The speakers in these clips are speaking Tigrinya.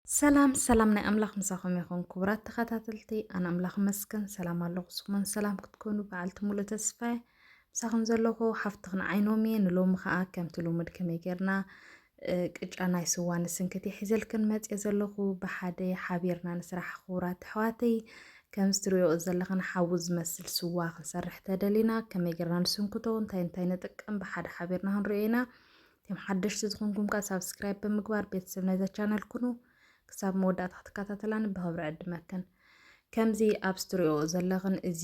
ሰላም ሰላም ናይ ኣምላኽ ምሳኹም ይኹን ክቡራት ተኸታተልቲ። ኣነ ኣምላኽ መስገን ሰላም ኣለኹ። ስኹምን ሰላም ክትኮኑ በዓልቲ ሙሉ ተስፋ እየ። ምሳኹም ዘለኹ ሓፍትኽን ዓይኖም እየ። ንሎሚ ኸኣ ከምቲ ልሙድ ከመይ ጌርና ቅጫ ናይ ስዋ ንስንክቲ ሒዘልክን መጽየ ዘለኹ። ብሓደ ሓቢርና ንስራሕ ክቡራት ኣሕዋተይ። ከምዚ ትርእዮ ዘለኽን ሓዊ ዝመስል ስዋ ክንሰርሕ ተደሊና ከመይ ጌርና ንስንክቶ እንታይ እንታይ ንጥቀም ብሓደ ሓቢርና ክንርእዮ ኢና። እቶም ሓደሽቲ ዝኾንኩም ከኣ ሳብስክራይብ ብምግባር ቤተሰብ ናይዛ ቻነል ኩኑ። ክሳብ መወዳእታ ክትከታተላኒ ብኽብሪ ዕድመክን። ከምዚ ኣብ ስትሪኦ ዘለኽን እዚ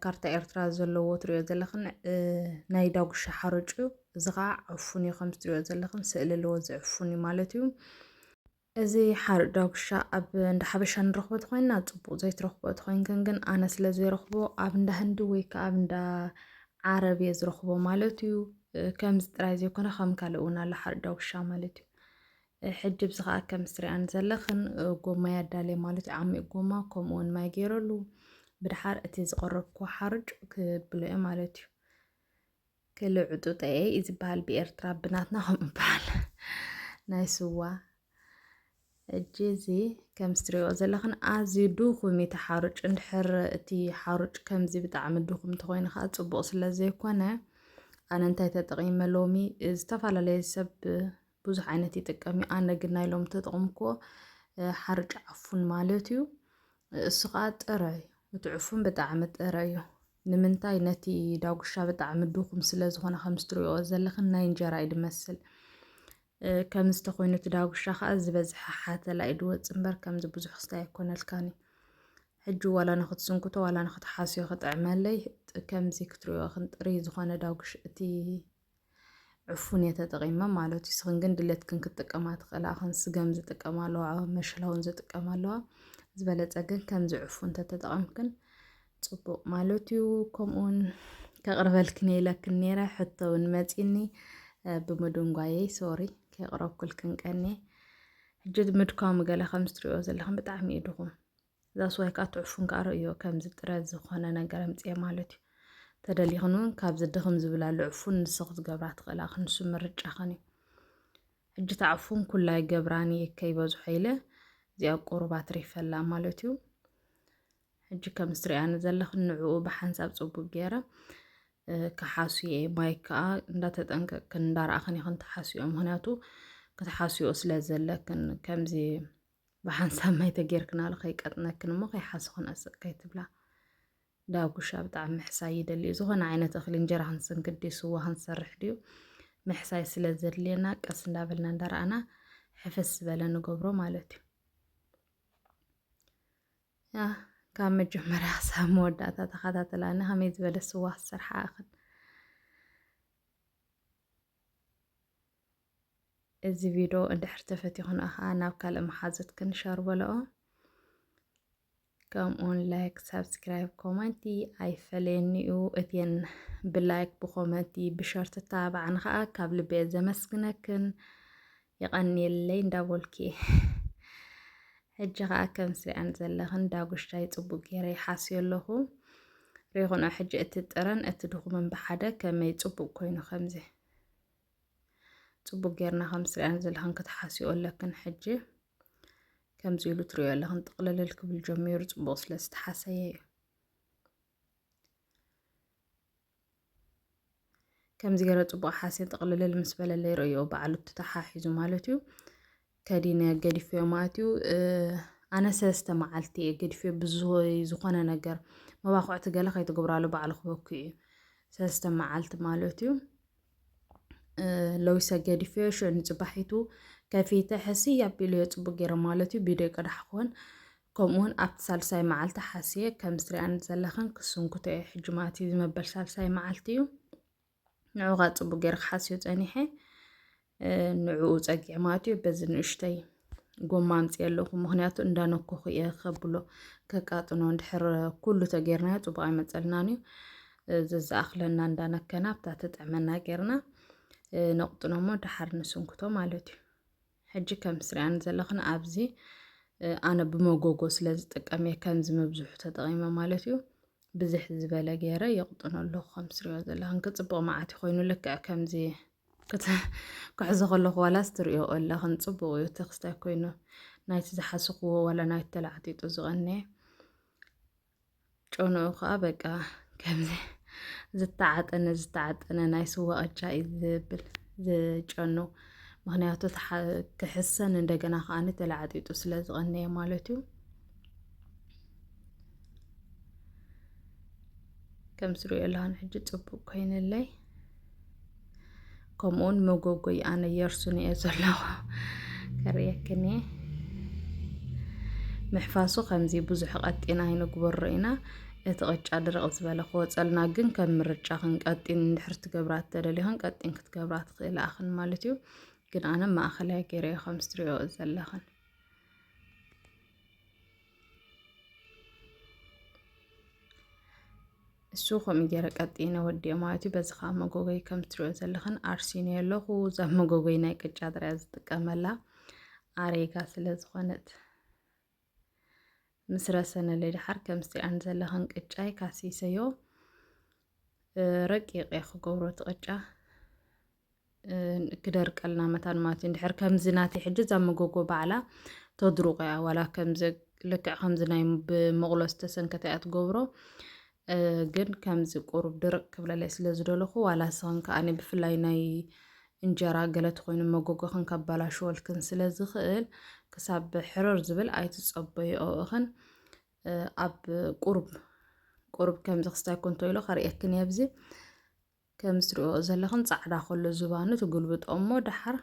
ካርታ ኤርትራ ዘለዎ ትሪኦ ዘለኽን ናይ ዳጉሻ ሓርጭ እዩ። እዚ ከዓ ዕፉን እዩ። ከም ስትሪኦ ዘለኽን ስእሊ ኣለዎ፣ እዚ ዕፉን እዩ ማለት እዩ። እዚ ሓርጭ ዳጉሻ ኣብ እንዳ ሓበሻ ንረኽቦ ተኮይንና ፅቡቅ፣ ዘይትረኽቦ ተኮይንክን ግን ኣነ ስለ ዘይረኽቦ ኣብ እንዳ ህንዲ ወይ ከዓ ኣብ እንዳ ዓረብ እየ ዝረኽቦ ማለት እዩ። ከምዚ ጥራይ ዘይኮነ ከም ካልእ እውን ኣሎ ሓርጭ ዳጉሻ ማለት እዩ። ሕጂ ብዚ ከዓ ከም ስሪኣን ዘለኽን ጎማ ያዳለ ማለት እዩ። ዓሚቕ ጎማ ከምኡ እውን ማይ ገይረሉ ብድሓር እቲ ዝቐረብኩ ሓርጭ ክብሎ እየ ማለት እዩ። ክልእ ዕጡጠ እዩ ዝበሃል ብኤርትራ፣ ብናትና ከምኡ ይበሃል ናይ ስዋ። ሕጂ እዚ ከም ስትሪኦ ዘለኽን ኣዝዩ ድኹም እዩ እቲ ሓሩጭ። እንድሕር እቲ ሓሩጭ ከምዚ ብጣዕሚ ድኹም እንተኾይኑ ከዓ ጽቡቕ ስለ ዘይኮነ ኣነ እንታይ ተጠቒመ ሎሚ፣ ዝተፈላለየ ሰብ ብዙሕ ዓይነት ይጥቀም እዩ። ኣነ ግን ናይ ሎሚ ተጠቕምክዎ ሓርጭ ዓፉን ማለት እዩ። እሱ ከዓ ጥረ እዩ። እቲ ዕፉን ብጣዕሚ ጥረ እዩ። ንምንታይ? ነቲ ዳጉሻ ብጣዕሚ ድኹም ስለ ዝኾነ ከም ስትሪኦ ዘለኽን ናይ እንጀራ እዩ ድመስል። ከምዚ ተኾይኑ እቲ ዳጉሻ ከዓ ዝበዝሐ ሓተላ እዩ ድወፅእ እምበር ከምዚ ብዙሕ ክስታይ ኣይኮነልካን እዩ። ሕጂ ዋላ ንክትስንክቶ ዋላ ንክትሓስዮ ክጥዕመለይ ከምዚ ክትሪኦ ክንጥሪ ዝኾነ ዳጉሽ እቲ ዕፉን እየ ተጠቒመ ማለት እዩ። ንስኽን ግን ድሌትክን ክትጥቀማ ትኽእላ። ኣኽን ስገም ዝጥቀማ ኣለዋ፣ መሸላ እውን ዝጥቀማ ኣለዋ። ዝበለጸ ግን ከምዚ ዕፉን እንተተጠቐምክን ጽቡቕ ማለት እዩ። ከምኡውን ከቕርበልክን ኢለክን ነይረ፣ ሕቶ እውን መጺኒ፣ እ፣ ብምድንጓየይ ሶሪ፣ ከየቕረብኩልክን ቀንየ። ሕጂ ምድካሙ ገለ ከም ዝትሪኦ ዘለኽን ብጣዕሚ እዩ ድኹም። እዛ ስዋይ ከዓ ትዕፉን ከዓ ርእዮ፣ ከምዚ ጥረ ዝኾነ ነገር ኣምፅኤ ማለት እዩ። ተደሊኽን እውን ካብዚ ድኽም ዝብል ኣሎ ዕፉን ንስኽ ክትገብራ ትኽእላ፣ ክንሱ ምርጫኽን እዩ። ሕጂ እታ ዕፉን ኩላይ ገብራን እየ ከይበዝሖ ኢለ እዚኣ ቁሩብ ኣትሪፈላ ማለት እዩ። ሕጂ ከም እትሪኣኒ ዘለኽን ንዕኡ ብሓንሳብ ፅቡቅ ገይረ፣ እ፣ ክሓስዮ እየ። ማይ ከዓ እንዳተጠንቀቅክን እንዳረኣኽን ኢኽን ትሓስዮ። ምኽንያቱ ክትሓስዮ ስለ ዘለክን ከምዚ ብሓንሳብ ማይ ተጌርክናሉ ከይቀጥነክን እሞ ከይሓስኽን ኣስቕ ከይትብላ። ዳጉሻ ብጣዕሚ ምሕሳይ ይደሊ እዩ። ዝኾነ ዓይነት እኽሊ እንጀራ ክንስንክት ድዩ ስዋ ክንሰርሕ ድዩ ምሕሳይ ስለ ዘድልየና ቀስ እንዳበልና እንዳረኣና ሕፍስ ዝበለ ንገብሮ ማለት እዩ። ያ፣ ካብ መጀመርያ ክሳብ መወዳእታ ተኸታተላኒ ከመይ ዝበለ ስዋ ክሰርሓ እኽን። እዚ ቪድዮ እንድሕር ተፈቲኹን ከዓ ናብ ካልእ መሓዙትክን ሸር በልኦ። ከምኡውን ላይክ፣ ሳብስክራይብ፣ ኮመንቲ ኣይፈለየኒ እዩ። እተን ብላይክ ብኮመንቲ ብሸር ትተባባዓኒ ከዓ ካብ ልቢ እየ ዘመስግነክን። የቐንየለይ እንዳበልኪ። ሕጂ ከዓ ከም ስሪኣን ዘለኽን ዳጉሻይ ጽቡቅ ገይረ ይሓስዮ ኣለኹ። ሪኹንኦ ሕጂ እቲ ጥረን እቲ ድኹምን ብሓደ ከመይ ጽቡቅ ኮይኑ ከምዚ። ጽቡቅ ጌርና ከም ስሪኣን ዘለኽን ክትሓስዮ ኣለክን። ሕጂ ከምዚ ኢሉ ትሪኦ ኣለኽን ጥቕልልል ክብል ጀሚሩ ጽቡቅ ስለ ዝተሓሰየ እዩ። ከምዚ ገይረ ጽቡቅ ሓስየ ጥቕልልል ምስ በለለይ ርእዮ ባዕሉ እቲ ተሓሒዙ ማለት እዩ። ከዲነ ገዲፍዮ ማለት እዩ። እ፣ ኣነ ሰለስተ መዓልቲ እየ ገዲፍዮ። ብዝኾ-፣ ዝኾነ ነገር መባኹዕቲ ገለ ከይትገብራሉ ባዕሉ ክበኩ እዩ። ሰለስተ መዓልቲ ማለት እዩ። እ፣ ለዊሰ ገዲፍዮ ሽዑ ንጽባሒቱ ከፊተ ሕስይ ኣቢለዮ ጽቡቅ ገይረ ማለት እዩ። ቪድዮ ይቀዳሕ ክኾን ከምኡውን ኣብቲ ሳልሳይ መዓልቲ ሓስየ ከም ዝሪኣን ዘለኽን ክስንክቶ እየ። ሕጂ ማለት እዩ ዝመበል ሳልሳይ መዓልቲ እዩ። ንዑ ኸዓ ጽቡቅ ገይረ ክሓስዮ ጸኒሐ፣ እ፣ ንዕኡ ጸጊዐ ማለት እዩ። በዚ ንእሽተይ ጎማ ኣምጽኤ ኣለኹ። ምኽንያቱ እንዳነኮኹ እየ ከብሎ፣ ከቃጥኖ። እንድሕር ኩሉ ተጌርናዮ ጽቡቅ ኣይመጸልናን እዩ። እ፣ ዘዝኣኽለና እንዳነከና፣ ኣብታ ተጥዕመና ጌርና፣ እ፣ ነቕጥኖ እሞ ደሓር ንስንክቶ ማለት እዩ። ሕጂ ከም ስሪኣን ዘለኽን ኣብዚ፣ እ፣ ኣነ ብመጎጎ ስለ ዝጥቀም እየ ከምዚ መብዝሑ ተጠቒመ ማለት እዩ። ብዝሕ ዝበለ ገይረ የቕጥኖ ኣለኹ። ከም ስሪኦ ዘለኽን ክጽቡቕ መዓት ኮይኑ ልክዕ ከምዚ ክት-፣ ክሕዞ ከለኹ ዋላስ ትሪኦ ኣለኽን፣ ጽቡቕ እዩ። እቲ ክስታይ ኮይኑ ናይቲ ዝሓስኽዎ ዋላ ናይቲ ተላዕጢጡ ዝቐነየ ጨንኡ ከዓ በቃ ከምዚ ዝተዓጠነ፣ ዝተዓጠነ ናይ ስዋ ቅጫ እዩ ዝብል ዝጨኑ። ምኽንያቱ ተሓ-፣ ክሕሰን እንደገና ከዓኒ ተላዕጢጡ ስለ ዝቐነየ ማለት እዩ። ከም ትሪኦ ኣለኽን ሕጂ ጽቡቕ ኮይንለይ። ከምኡውን መጎጎይ ኣነ የርሱን እየ ዘለኹ። ከርእየክን እየ። ምሕፋሱ ከምዚ ብዙሕ ቀጢን ኣይንግበሮ ኢና። እቲ ቅጫ ድርቕ ዝበለ ክወጸልና ግን ከም ምርጫኽን ቀጢን እንድሕር ትገብራ ተደሊኽን ቀጢን ክትገብራ ትኽእላ ኢኽን ማለት እዩ። ግን ኣነ ማእኸላይ ገይረ እየ ከም ትሪኦ ዘለኽን። እሱ ከምኡ ገይረ ቀጢነ ወዲኦ ማለት እዩ። በዚ ከዓ መጎጎይ ከም ትሪኦ ዘለኽን ኣርሲነ ኣለኹ። እዛ መጎጎይ ናይ ቅጫ ጥራይ ዝጥቀመላ ኣሬጋ ስለ ዝኾነት ምስ ረሰነለይ ደሓር ከም ትሪኣን ዘለኽን ቅጫይ ካሲሰዮ። እ፣ ረቂቕ እየ ክገብሮ እቲ ቅጫ፣ እ፣ ክደርቀልና መታን ማለት እዩ። እንድሕር ከምዚ ናተይ ሕጂ እዛ መጎጎ ባዕላ ተድርቆ እያ። ዋላ ከምዚ ልክዕ ከምዚ ናይ ብመቑሎ ዝተሰንከተ እያ ትገብሮ። እ፣ ግን ከምዚ ቁሩብ ድርቕ ክብለለይ ስለ ዝደለኹ ዋላ ንስኽን ከኣ ብፍላይ ናይ እንጀራ ገለ ተኾይኑ መጎጎኽን ከባላሽወልክን ስለ ዝኽእል ክሳብ ሕርር ዝብል ኣይትጸበይኦ እኽን። እ፣ ኣብ ቁሩብ፣ ቁሩብ ከምዚ ክስታይ ኮንቶ ኢሎ ከርእየክን እየ ኣብዚ። ከም ትሪኦ ዘለኽን ጻዕዳ ከሎ ዝባኑ ትግልብጦ እሞ ደሓር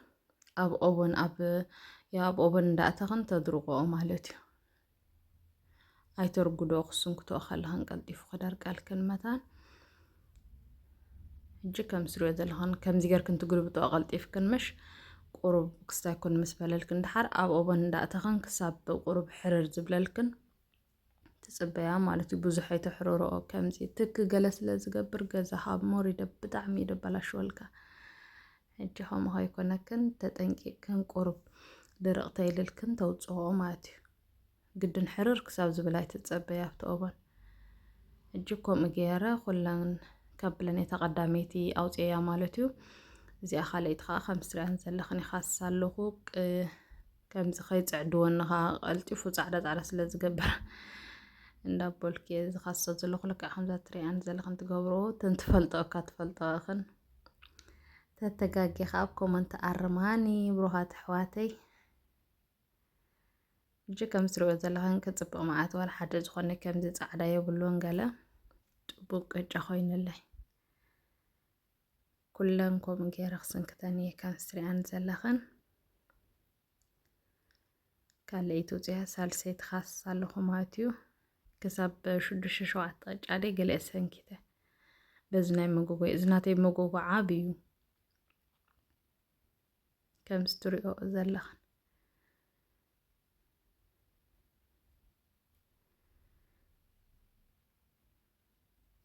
ኣብ ኦቨን፣ ኣብ፣ ያው ኣብ ኦቨን እንዳእተኽን ተድርቆኦ ማለት እዩ። ኣይተርጉዶ ክስንክቶ ከለኽን ቀልጢፉ ክደርቀልክን መታን። ሕጂ ከም ትሪኦ ዘለኽን ከምዚ ጌርክን ትግልብጦ ቀልጢፍክን ምሽ ቁሩብ ክስታይ ኮን ምስ በለልክን ደሓር ኣብ ኦቨን እንዳእተኽን ክሳብ ቁሩብ ሕርር ዝብለልክን ትጽበያ ማለት እዩ። ብዙሕ ኣይተሕርርኦ። ከምዚ ትክ ገለ ስለ ዝገብር ገዛ ሃብ ሞር ይደ-፣ ብጣዕሚ ይደበላሽወልካ። ሕጂ ከምኡ ከይኮነክን ተጠንቂቅክን ቁሩብ ድርቕ ተይልልክን ተውጽኦ ማለት እዩ። ግድን ሕርር ክሳብ ዝብል ኣይትጸበያ ኣብቲ ኦቨን። ሕጂ ከምኡ ገይረ ኩለን ካብ ብለኔታ ቀዳመይቲ ኣውፅኤያ ማለት እዩ። እዚኣ ካልኣይቲ ከዓ ከም ትሪኣን ዘለኽን ይኻስሳ ኣለኹ። ቅ-፣ ከምዚ ከይፅዕድወኒ ከዓ ቀልጢፉ ፃዕዳ ፃዕዳ ስለ ዝገብር እንዳበልኩ እየ ዝኻስሶ ዘለኹ። ልክዕ ከምዛ ትሪኣን ዘለኽን ትገብርኦ፣ እተን ትፈልጥኦ እካ ትፈልጥኦ እኽን። ተተጋጊ ከዓ ኣብ ኮመንት ኣርማኒ ብሩኻት ኣሕዋተይ። ሕጂ ከም ትሪኦ ዘለኽን ክጽብቕ መዓት ዋላ ሓደ ዝኾነ ከምዚ ጻዕዳ የብሉን ገለ ጽቡቕ ቅጫ ኮይኑለይ። ኩለን ከምኡ ገይረ ክስንክተን እየ ከም ትሪኣን ዘለኽን። ካልኣይቲ ውፅያ ሳልሰይቲ ክኻስስ ኣለኹ ማለት እዩ። ክሳብ ሽዱሽተ ሸውዓተ ቅጫ ደይ ገለ እየ ሰንኪተ። በዚ ናይ መጎጎ፣ እዚ ናተይ መጎጎ ዓቢ እዩ። ከም ትሪኦ ዘለኽን።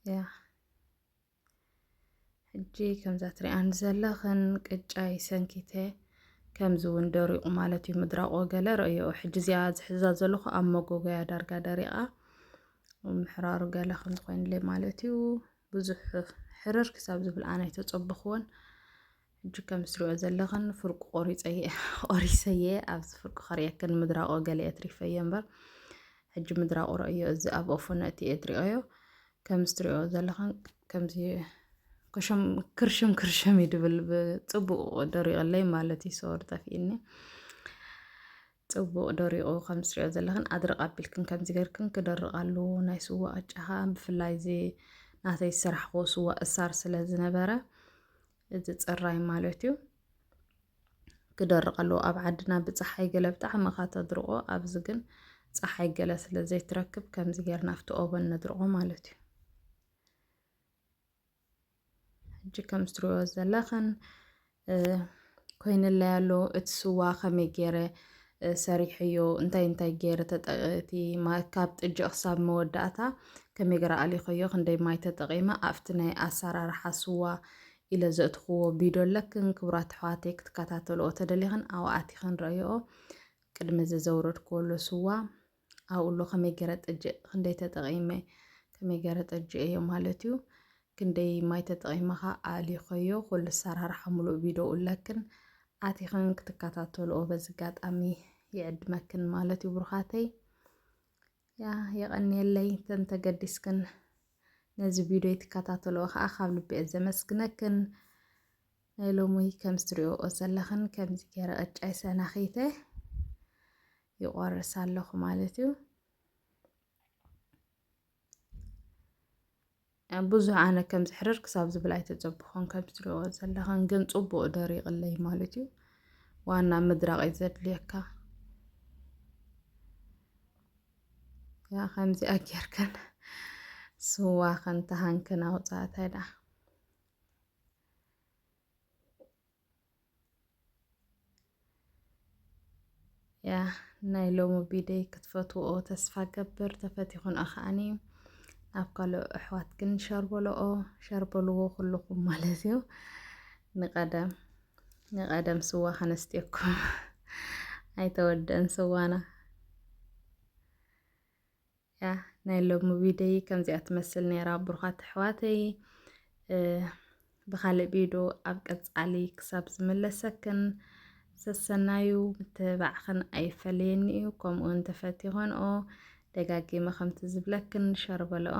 ያ። ሕጂ ከምዛ ትሪኣን ዘለኽን ቅጫይ ሰንኪተ ከምዚ እውን ደሪቑ ማለት እዩ። ምድራቑ ገለ ረእዮ። ሕጂ እዚኣ ዝሕዛ ዘለኹ ኣብ መጎጎያ ዳርጋ ደሪቓ ምሕራሩ ገለ ከም ዝኾይንለይ ማለት እዩ። ብዙሕ ሕርር ክሳብ ዝብል ኣነ ኣይተጸበኽዎን። ሕጂ ከም ትሪኦ ዘለኽን ፍርቁ ቆሪጸየ፣ ቆሪሰየ ኣብዚ ፍርቁ ከርእየክን ምድራቑ ገለ እየ ትሪፈየ እምበር። ሕጂ ምድራቑ ረእዮ፣ እዚ ኣብ ኦፎ ነእቲ እየ ትሪኦዮ። ከም ትሪኦ ዘለኽን ከምዚ ክሽም፣ ክርሽም ክርሽም እዩ ድብል፣ ብጽቡቕ ደሪቕለይ ማለት እዩ። ሶሪ ጠፊእኒ። ጽቡቕ ደሪቑ ከም ትሪኦ ዘለኽን ኣድርቕ ኣቢልክን ከምዚ ገርክን ክደርቕ ኣለዎ ናይ ስዋ ቅጫኻ። ብፍላይ እዚ ናተይ ዝሰራሕክዎ ስዋ እሳር ስለ ዝነበረ እዚ ጽራይ ማለት እዩ ክደርቕ ኣለዎ። ኣብ ዓድና ብጸሓይ ገለ ብጣዕሚ እኻ ተድርቖ፣ ኣብዚ ግን ጸሓይ ገለ ስለ ዘይትረክብ ከምዚ ጌርና ኣብቲ ኦቨን ነድርቖ ማለት እዩ። ሕጂ ከም ትሪኦ ዘለኽን፣ እ፣ ኮይንለይ ኣሎ። እቲ ስዋ ከመይ ገይረ፣ እ፣ ሰሪሐዮ፣ እንታይ እንታይ ገይረ ተጠ-፣ እቲ ማ-፣ ካብ ጥጅእ ክሳብ መወዳእታ ከመይ ገይረ ኣሊኸዮ፣ ክንደይ ማይ ተጠቒመ፣ ኣብቲ ናይ ኣሰራርሓ ስዋ ኢለ ዘእትኽዎ ቪድዮ ኣለክን፣ ክቡራት ኣሕዋተይ ክትከታተልኦ ተደሊኽን፣ ኣብኡ ኣቲኽን ረእየኦ። ቅድሚ እዚ ዘውረድክዎ ኣሎ ስዋ፣ ኣብኡ ኣሎ ከመይ ገይረ ጥጅእ፣ ክንደይ ተጠቒመ፣ ከመይ ገይረ ጠጅኤዮ ማለት እዩ። ክንደይ ማይ ተጠቒምካ ኣሊኸዮ፣ ኩሉ ኣሰራርሓ ሙሉእ ቪድዮ ኣለክን ኣቲኽን ክትከታተልኦ በዚ ኣጋጣሚ ይዕድመክን ማለት እዩ ብሩኻተይ። ያ የቐንየለይ፣ ተን ተገዲስክን ነዚ ቪድዮ ትከታተልኦ ከዓ ካብ ልቢ እየ ዘመስግነክን። ናይ ሎሚ ከም ዝትሪኦ ዘለኽን ከምዚ ገይረ ቅጫይ ሰናኺተ ይቆርስ ኣለኹ ማለት እዩ። ብዙሕ ኣነ ከም ዝሕርር ክሳብ ዝብል ኣይተጸብኾን፣ ከም ዝትሪኦ ዘለኽን ግን ጽቡቕ ደሪቕለይ ማለት እዩ። ዋና ምድራቕ እዩ ዘድልየካ። ያ ከምዚኣ ጌርክን ስዋ ከንተሃንክን ኣውጻእታይ ደኣ። ያ ናይ ሎሚ ቪድዮይ ክትፈትውኦ ተስፋ ገብር። ተፈቲኹን ከዓኒ ናብ ካልእ ኣሕዋት ግን ሸር በልኦ፣ ሸር በልዎ ኩልኹም ማለት እዩ። ንቐደም ንቐደም ስዋ ከነስትየኩም ኣይተወደአን ስዋና። ያ ናይ ሎሚ ቪድዮይ ከምዚኣ ትመስል ነይራ ብሩኻት ኣሕዋተይ። ብኻልእ ቪድዮ ኣብ ቀጻሊ ክሳብ ዝምለሰክን ሰሰናዩ ምትብባዕኽን ኣይፈለየኒ እዩ። ከምኡ እውን ተፈቲኽንኦ ደጋጊመ ከምቲ ዝብለክን ሸር በልኦ።